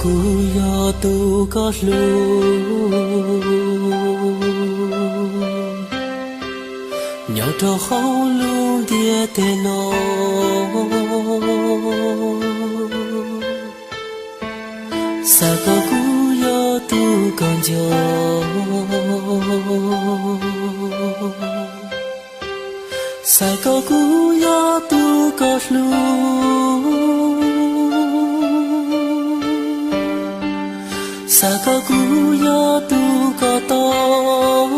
Kuv yog tus koj hlub, nyob rau hauv lub ntiaj teb no. Xav kom kuv yog tus koj nco, xav kom kuv yog tus koj hlub, xav kom kuv yog tus koj tau,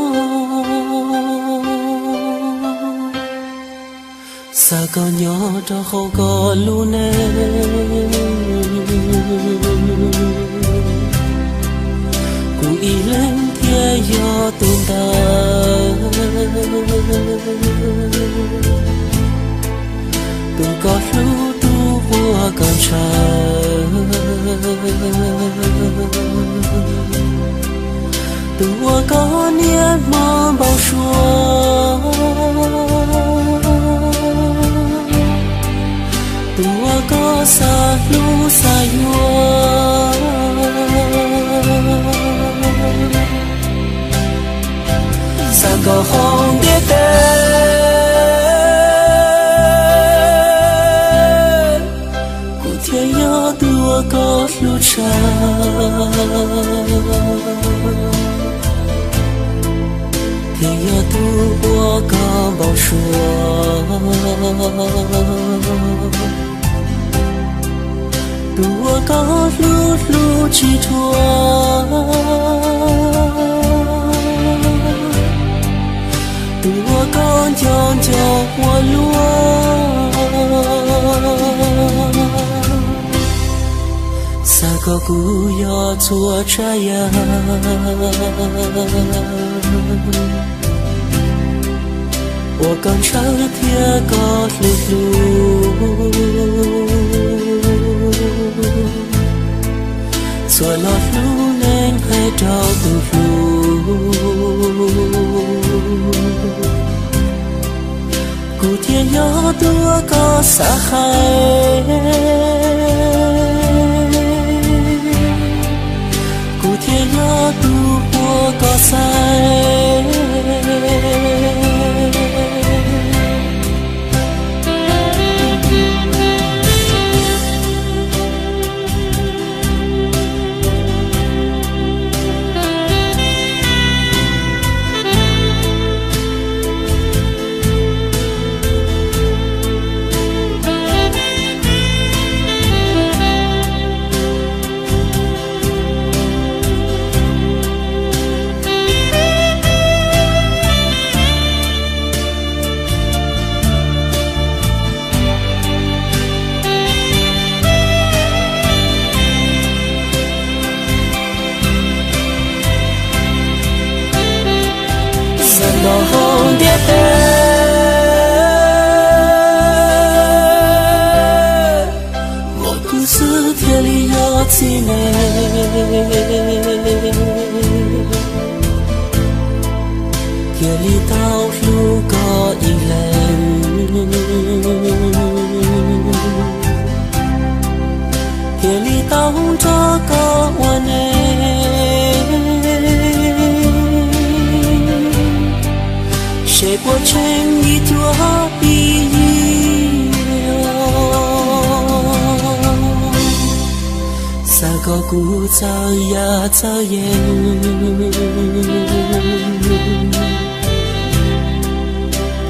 xav kom nyob rau hauv koj lub neej, kuv ib leeg thiaj yog tus ntawd, tus koj hlub, tus uas koj ntshaw, tus uas koj niaj hmo npau suav, tus uas koj xav hlub xav yuav, xav kom hauv ntiaj teb kuv thiaj yog tus uas koj hlub tshaj, thiaj yog tus uas koj npau suav, tus uas koj hlub hlub tsis dhuav, tus uas koj nco nco ua luaj. Xav kom kuv yog txhua tsav yam uas koj ntshaw thiab koj hlub hlub, txhua lo lub neej hais rau tus hlub, kuv thiaj yog tus uas koj xav hais, kuv thiaj yog tus uas koj xaiv. Xav kom hauv ntiaj teb muaj kuv xwb thiaj li yog txiv neej, thiaj li tau hlub koj ib leeg, thiaj li tau nrog koj ua neej, seb puas tsheej ib cuab ib yig. Xav kom kuv txawj yam txawj yeeb,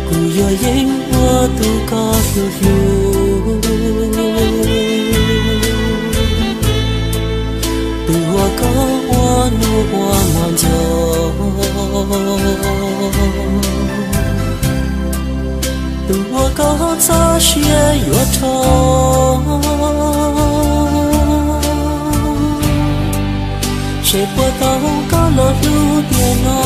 kuv yuav yeeb ua tus koj hlub hlub, tus uas koj ua nus ua hmo nco, tus uas koj txoj sia yuav rau, seb puas tau koj los hlub tiam no.